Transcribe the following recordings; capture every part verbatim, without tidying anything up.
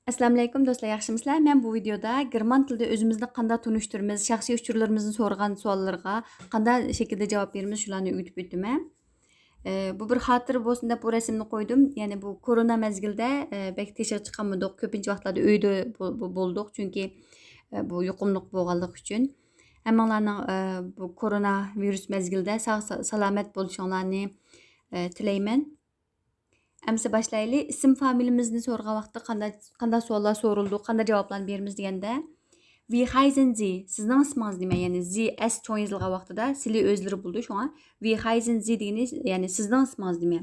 ئەسسالامۇئەلەيكۇم دوستلار، ياخشىمۇسىلەر؟ مەن بۇ ۋىدېيودا گېرمان تىلىدا ئۆزىمىزنى قانداق تونۇشتۇرىمىز، شەخسىي ئۇچۇرلىرىمىزنى سورىغان سوئاللىرىغا قانداق شەكىلدە جاۋاب بېرىمىز، شۇلارنى ئۆگىتىپ ئۆتىمەن. ئە، بۇ بىر خاتىرە بولسۇن دەپ بۇ رەسىمنى قويدۇم. يەنى بۇ كورونا مەزگىلدە، ئە، بەك تېشىغا چىقالمىدۇق. كۆپىنچە ۋاقىتلاردا ئۆيدە بو-، بو-، بولدۇق. چۈنكى، ئە، بۇ يۇقۇملۇق بولغانلىقى ئۈچۈن. ھەممىڭلارنىڭ، ئە، بۇ كورونا ۋىرۇس مەزگىلىدە ساغ سا-، سالامەت بولۇشۇڭلارنى، ئە، تىلەيمەن. ئەمسە باشلايلى. ئىسىم فامىلىمىزنى سورىغان ۋاقىتتا قانداق، قانداق سوئاللار سورىلىدۇ، قانداق جاۋابلارنى بېرىمىز دېگەندە، Wie heißen Sie؟ سىزنىڭ ئىسمىڭىز نېمە؟ يەنى Sie، S چوڭ يېزىلغان ۋاقتىدا سىلى ئۆزلىرى بولىدۇ. شۇڭا Wie heißen Sie دېگىنى، يەنى سىزنىڭ ئىسمىڭىز نېمە؟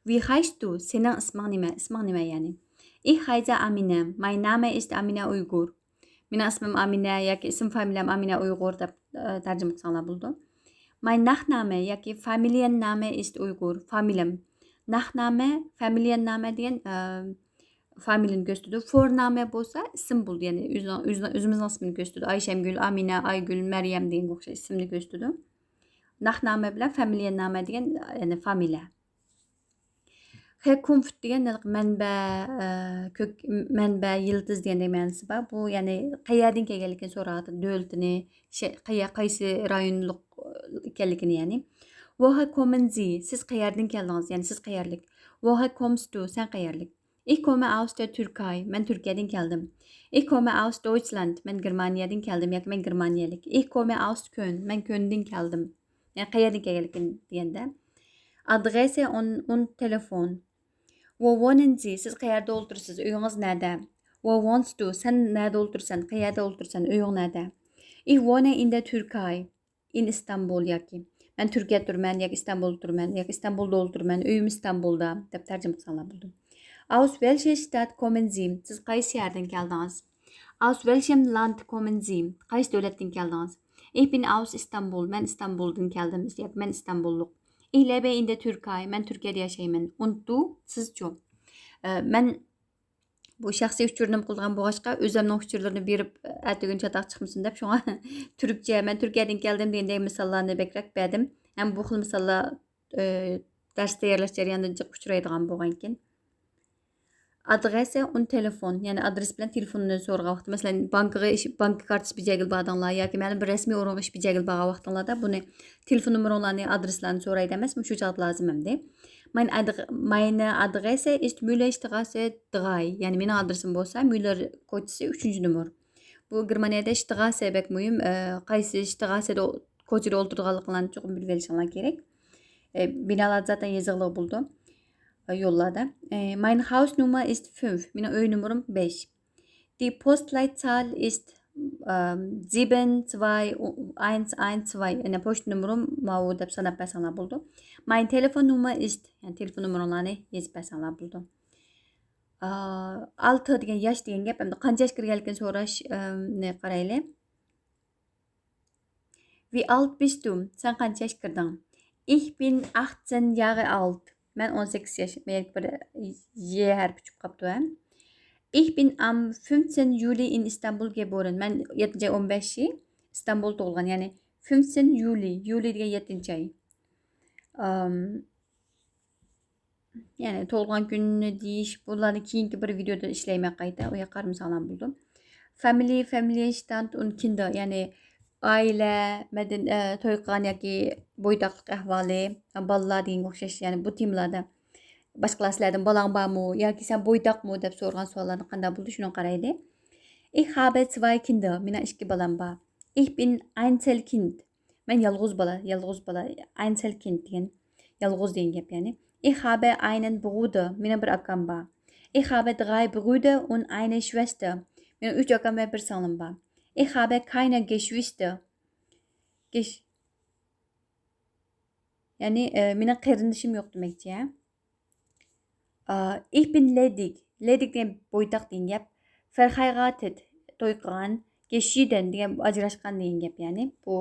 Wie heißt du؟ سېنىڭ ئىسمىڭ نېمە؟ ئىسمىڭ نېمە يەنى؟ Ich heiße Amine. Mein Name ist Amine Uygur. مېنىڭ ئىسمىم ئامىنە ياكى ئىسىم فامىلەم ئامىنە ئۇيغۇر دەپ، ئە، تەرجىمە قىلساڭلار بولىدۇ. Mein Nachname ياكى Familienname ist Uygur، فامىلەم. Nachname، Familienname دېگەن، ئە، فامىلىنى كۆرسىتىدۇ. Vorname بولسا ئىسىم بولىدۇ، يەنى ئۆزىنىڭ، ئۆزىنىڭ، ئۆزىمىزنىڭ ئىسمىنى كۆرسىتىدۇ. ئايشەمگۈل، ئامىنە، ئايگۈل، مەريەم دېگەنگە ئوخشاش ئىسىمنى كۆرسىتىدۇ. Nachname بىلەن Familienname دېگەن، يەنى فامىلە. Herkunft دېگەن مەنبە، ئە، كۆك، مەنبە، يىلتىز دېگەندەك مەنىسى بار. بۇ، يەنى، قەيەردىن كەلگەنلىكىنى سوراۋاتىدۇ. دۆلىتىنى، شە-، قەيە-، قايسى رايونلۇق، ئە، ئىكەنلىكىنى، يەنى. Woher kommen Sie؟ سىز قەيەردىن كەلدىڭىز؟ يەنى سىز قەيەرلىك؟ Woher kommst du؟ سەن قەيەرلىك؟ Ich komme aus der Türkei. مەن تۈركىيەدىن كەلدىم. Ich komme aus Deutschland. مەن گېرمانىيەدىن كەلدىم ياكى مەن گېرمانىيەلىك. Ich komme aus Köln. مەن كۆلندىن كەلدىم. يەنى قەيەردىن كەلگەنلىكىنى دېگەندە. Adresse und, und Telefon. Wo wohnen Sie? سىز قەيەردە ئولتۇرىسىز؟ ئۆيىڭىز نەدە؟ Wo wohnst du? سەن نەدە ئولتۇرىسەن؟ قەيەردە ئولتۇرىسەن؟ ئۆيۈڭ نەدە؟ Ich wohne in der Türkei. In Istanbul ياكى مەن تۈركىيەدە تۇرىمەن ياكى ئىستانبۇلدا تۇرىمەن ياكى ئىستانبۇلدا ئولتۇرىمەن، ئۆيۈم ئىستانبۇلدا دەپ تەرجىمە قىلساڭلار بولىدۇ. Aus welcher Stadt kommen Sie؟ سىز قايسى شەھەردىن كەلدىڭىز؟ Aus welchem Land kommen Sie؟ قايسى دۆلەتتىن كەلدىڭىز؟ Ich bin aus Istanbul. مەن ئىستانبۇلدىن كەلدىم ياكى مەن ئىستانبۇللۇق. Ich lebe in der Türkei. مەن تۈركىيەدە ياشايمەن. Und du؟ سىزچۇ؟ ئە، مەن بۇ شەخسىي ئۇچۇرنى قىلىدىغان بولغاچقا، ئۆزۈمنىڭ ئۇچۇرلىرىنى بېرىپ، ئەتىگۈن چاتاق چىقمىسۇن دەپ، شۇڭا تۈركچە، مەن تۈركىيەدىن كەلدىم دېگەندەك مىساللارنى بەكرەك بەردىم. ھەم بۇ خىل مىساللار، ئە، دەرس تەييارلاش جەريانىدا جىق ئۇچرايدىغان بولغانىكەن. Adresse und Telefon، يەنى ئادرېس بىلەن تېلېفوننى سورىغان ۋاقىتتا، مەسىلەن، بانكىغا ئىش، بانكا كارتىسى بېجەرگىلى باردىڭلار ياكى مەلۇم بىر رەسمىي ئورۇنغا ئىش بېجەرگىلى بارغان ۋاقتىڭلاردا بۇنى تېلېفون نومۇرۇڭلارنى، ئادرېسلارنى سورايدۇ ئەمەسمۇ؟ شۇ چاغدا لازىم ئەمدى. Mein Adre-، meine Adresse ist Müllerstraße drei. يەنى مېنىڭ ئادرېسىم بولسا ميۇللېر كوچىسى ئۈچىنچى نومۇر. بۇ گېرمانىيەدە شتراسە بەك مۇھىم. ئە، قايسى شتراسەدە، كوچىدا ئولتۇرىدىغانلىقىڭلارنى چوقۇم بىلىۋېلىشىڭلار كېرەك. ئە، بىنالار زاتەن يېزىقلىق بولىدۇ، ئە، يوللاردا. ئە، Mein Hausnummer ist fünf. مېنىڭ ئۆي نومۇرۇم بەش. Die Postleitzahl ist, ähm, sieben zwei eins eins zwei. يەنى پوچتا نومۇرۇم ماۋۇ دەپ ساناپ بەرسەڭلار بولىدۇ. Mein Telefonnummer ist، يەنى تېلېفون نومۇرۇڭلارنى يېزىپ بەرسەڭلار بولىدۇ. ئا، ئالتە دېگەن ياش دېگەن گەپ، ئەمدى قانچە ياش كىرگەنلىكىنى سوراش، ئەم، نى قارايلى. Wie alt bist du؟ سەن قانچە ياش كىردىڭ؟ Ich bin achtzehn Jahre alt. مەن ئون سەككىز ياش. مەن بىر ي ھەرپى چۈشۈپ قاپتۇ، ھە؟ Ich bin am fünfzehnten Juli in Istanbul geboren. مەن يەتتىنچى ئاي ئون بەشى ئىستانبۇل تۇغۇلغان. يەنى fünfzehnten Juli. يۇلى دېگەن يەتتىنچى ئاي. ئام، يەنى تۇغۇلغان كۈننى دېيىش، بۇلارنى كېيىنكى بىر ۋىدېيودا ئىشلەيمەن قايتا، ئۇ ياققا قارىمىساڭلار بولىدۇ. Familie، Familienstand und Kinder، يەنى ئائىلە، مەدەن-، ئە، توي قىلغان ياكى بويتاقلىق ئەھۋالى، بالىلار دېگەنگە ئوخشاش، يەنى بۇ تېمىلاردا باشقىلار سىلەردىن بالاڭ بارمۇ ياكى سەن بويتاقمۇ دەپ سورىغان سوئاللارنى قانداق بولىدۇ، شۇنى قارايلى. Ich habe zwei Kinder، مېنىڭ ئىككى بالام بار. Ich bin Einzelkind. مەن يالغۇز بالا، يالغۇز بالا، Einzelkind دېگەن يالغۇز دېگەن گەپ يەنى. Ich habe einen Bruder، مېنىڭ بىر ئاكام بار. Ich habe drei Brüder und eine Schwester، مېنىڭ ئۈچ ئاكام ۋە بىر سىڭلىم بار. Ich habe keine Geschwister، gesch-، يەنى، ئە، مېنىڭ قېرىندىشىم يوق دېمەكچى، ھە. ئا، ich bin ledig. Ledig دېگەن بويتاق دېگەن گەپ. Verheiratet، توي قىلغان. Geschieden دېگەن ئاجراشقان دېگەن گەپ، يەنى بۇ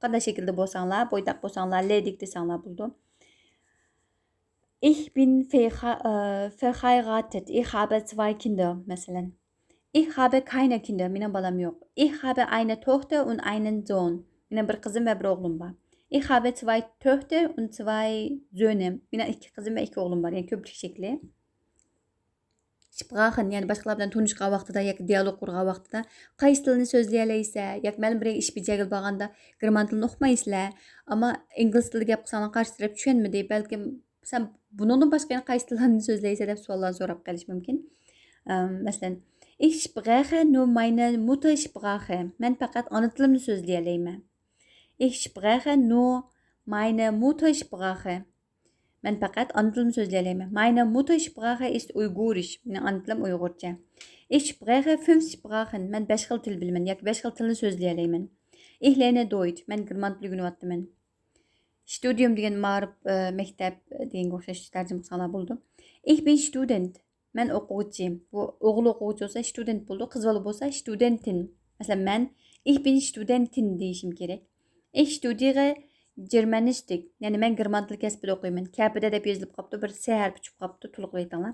قانداق شەكىلدە بولساڭلار، بويتاق بولساڭلار، ledig دېسەڭلار بولىدۇ. Ich bin verha-، ئا، verheiratet. Ich habe zwei Kinder، مەسىلەن. Ich habe keine Kinder، مېنىڭ بالام يوق. Ich habe eine Tochter und einen Sohn. مېنىڭ بىر قىزىم ۋە بىر ئوغلۇم بار. Ich habe zwei Töchter und zwei Söhne. مېنىڭ ئىككى قىزىم ۋە ئىككى ئوغلۇم بار. يەنى كۆپلۈك شەكلى. شپراخېن، يەنى باشقىلار بىلەن تونۇشقان ۋاقتىدا ياكى دىيالوگ قۇرغان ۋاقتىدا، قايسى تىلنى سۆزلىيەلەيسە، ياكى مەن بىرەر ئىش بېجەرگىلى بارغاندا گېرمان تىلىنى ئۇقمايسىلەر، ئەمما ئىنگلىز تىلىدا گەپ قىلساڭلار قارشى تەرەپ چۈشەنمىدى، بەلكىم سەن بۇنىڭدىن باشقا يەنە قايسى تىللارنى سۆزلەيسەن دەپ سوئاللارنى سوراپ قېلىشى مۇمكىن. ئەم، مەسىلەن، Ich spreche nur meine Muttersprache. مەن پەقەت ئانا تىلىمنى سۆزلىيەلەيمەن. Ich spreche nur meine Muttersprache. مەن پەقەت ئانا تىلىمنى سۆزلىيەلەيمەن. Meine Muttersprache ist Uigurisch. مېنىڭ ئانا تىلىم ئۇيغۇرچە. Ich spreche fünf Sprachen. مەن بەش خىل تىل بىلىمەن ياكى بەش خىل تىلنى سۆزلىيەلەيمەن. Ich lerne Deutsch. مەن گېرمان تىلى ئۆگىنىۋاتىمەن. Studium دېگەن مائارىپ، ئە، مەكتەپ دېگەنگە ئوخشاش تەرجىمە قىلساڭلار بولىدۇ. Ich bin Student. مەن ئوقۇغۇچى. بۇ ئوغۇل ئوقۇغۇچى بولسا Student بولىدۇ، قىز بالا بولسا Studentin. مەسىلەن، مەن Ich bin Studentin دېيىشىم كېرەك. Ich studiere Germanistik. يەنى مەن گېرمان تىلى كەسپىدە ئوقۇيمەن. كەپىدە دەپ يېزىلىپ قاپتۇ، بىر س ھەرپى چۈشۈپ قاپتۇ، تولۇقلاۋېتىڭلار.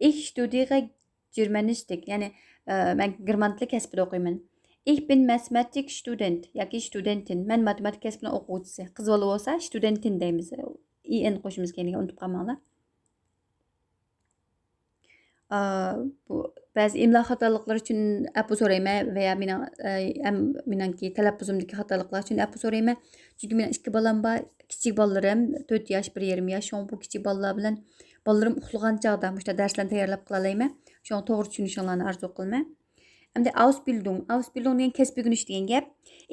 Ich studiere Germanistik. يەنى، ئە، مەن گېرمان تىلى كەسپىدە ئوقۇيمەن. Ich bin Mathematik Student ياكى Studentin. مەن ماتېماتىكا كەسپىنىڭ ئوقۇغۇچىسى. قىز بالا بولسا Studentin دەيمىز. ئى ئېن قوشىمىز كەينىگە، ئۇنتۇپ قالماڭلار. ئا، بۇ بەزى ئىملا خاتالىقلىرى ئۈچۈن ئەپۇ سورايمەن ۋەيا مېنىڭ، ئە، ھەم مېنىڭكى تەلەپپۇزۇمدىكى خاتالىقلار ئۈچۈن ئەپۇ سورايمەن. چۈنكى مېنىڭ ئىككى بالام بار، كىچىك بالىلىرىم تۆت ياش، بىر يېرىم ياش. شۇڭا بۇ كىچىك بالىلار بىلەن بالىلىرىم ئۇخلىغان چاغدا مۇشۇنداق دەرسلەرنى تەييارلاپ قىلالايمەن. شۇڭا توغرا چۈشىنىشىڭلارنى ئارزۇ قىلىمەن. ئەمدى Ausbildung. Ausbildung دېگەن كەسىپ ئۆگىنىش دېگەن گەپ.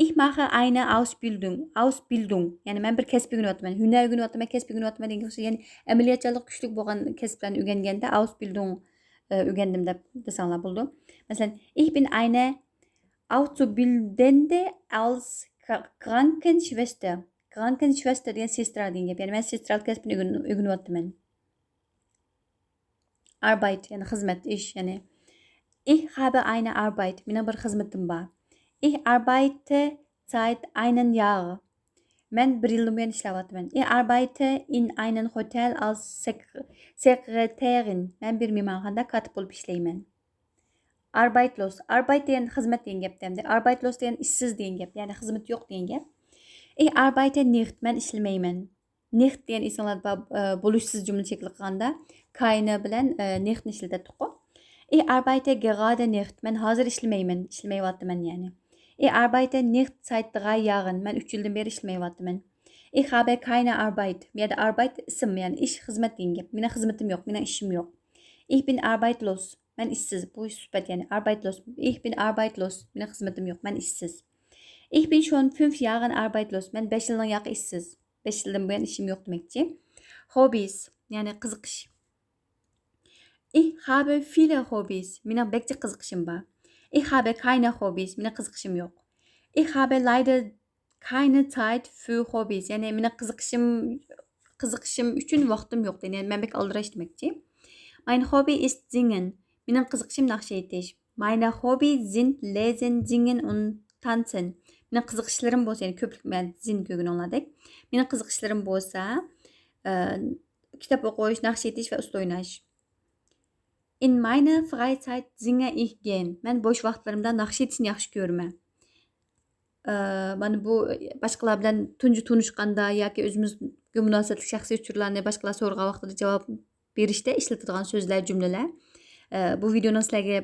Ich mache eine Ausbildung. Ausbildung. يەنى مەن بىر كەسىپ ئۆگىنىۋاتىمەن. ھۈنەر ئۆگىنىۋاتىمەن، كەسىپ ئۆگىنىۋاتىمەن دېگەن ئوخشاش. يەنى ئەمەلىيەتچانلىقى كۈچلۈك بولغان كەسىپلەرنى ئۆگەنگەندە Ausbildung، ئە، ئۆگەندىم دەپ دېسەڭلار بولىدۇ. مەسىلەن، Ich bin eine Auszubildende als Kra-، Krankenschwester. Krankenschwester دېگەن سېسترا دېگەن گەپ. يەنى مەن سېسترالىق كەسپىنى ئۆگىن-، ئۆگىنىۋاتىمەن. Arbeit، يەنى خىزمەت، ئىش، يەنى. Ich habe eine Arbeit، مېنىڭ بىر خىزمىتىم بار. Ich arbeite seit einem Jahr. مەن بىر يىلدىن بۇيان ئىشلەۋاتىمەن. Ich arbeite in einem Hotel als Sek-، Sekretärin. مەن بىر مېھمانخانىدا كاتىپ بولۇپ ئىشلەيمەن. Arbeitslos. Arbeit دېگەن خىزمەت دېگەن گەپتە ئەمدى. Arbeitslos دېگەن ئىشسىز دېگەن گەپ، يەنى خىزمىتى يوق دېگەن گەپ. Ich arbeite nicht، مەن ئىشلىمەيمەن. Nicht دېگەن ئېسىڭلاردا بار، ئە، بولۇشسىز جۈملە شەكلى قىلغاندا keine بىلەن، ئە، nicht نى ئىشلىتەتتۇققۇ. Ich arbeite gerade nicht، مەن ھازىر ئىشلىمەيمەن، ئىشلىمەيۋاتىمەن يەنى. Ich arbeite nicht seit drei Jahren، مەن ئۈچ يىلدىن بېرى ئىشلىمەيۋاتىمەن. Ich habe keine Arbeit، بۇ يەردە Arbeit ئىسىم، يەنى ئىش، خىزمەت دېگەن گەپ. مېنىڭ خىزمىتىم يوق، مېنىڭ ئىشىم يوق. Ich bin arbeitslos، مەن ئىشسىز، بۇ سۈپەت يەنى. Arbeitslos، ich bin arbeitslos، مېنىڭ خىزمىتىم يوق، مەن ئىشسىز. Ich bin schon fünf Jahre arbeitslos، مەن بەش يىلدىن ياقى ئىشسىز. بەش يىلدىن بۇيان ئىشىم يوق دېمەكچى. Hobbys، يەنى قىزىقىش. Ich habe viele Hobbys، مېنىڭ بەك جىق قىزىقىشىم بار. Ich habe keine Hobbys، مېنىڭ قىزىقىشىم يوق. Ich habe leider keine Zeit für Hobbys، يەنى مېنىڭ قىزىقىشىم، قىزىقىشىم ئۈچۈن ۋاقتىم يوق، يەنى مەن بەك ئالدىراش دېمەكچى. Mein Hobby ist singen، مېنىڭ قىزىقىشىم ناخشا ئېيتىش. Meine Hobbys sind lesen, singen und tanzen. مېنىڭ قىزىقىشلىرىم بولسا، يەنى كۆپلۈك مەن زىن كۆرگىنىڭلاردەك. مېنىڭ قىزىقىشلىرىم بولسا، ئە، كىتاب ئوقۇش، ناخشا ئېيتىش ۋە ئۇسسۇل ئويناش. In meiner Freizeit singe ich gern. مەن بوش ۋاقىتلىرىمدا ناخشا ئېيتىشنى ياخشى كۆرىمەن. ئە، مانا بۇ باشقىلار بىلەن تۇنجى تونۇشقاندا ياكى ئۆزىمىزگە مۇناسىۋەتلىك شەخسىي ئۇچۇرلارنى باشقىلار سورىغان ۋاقتىدا جاۋاب بېرىشتە ئىشلىتىدىغان سۆزلەر، جۈملىلەر. ئە، بۇ ۋىدېئونىڭ سىلەرگە،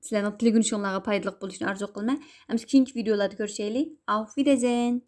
سىلەرنىڭ تىللىگۈنۈشۈڭلارغا پايدىلىق بولۇشىنى ئارزۇ قىلىمەن. ئەمدى كېيىنكى ۋىدېئولاردا كۆرۈشەيلى. Auf Wiedersehen!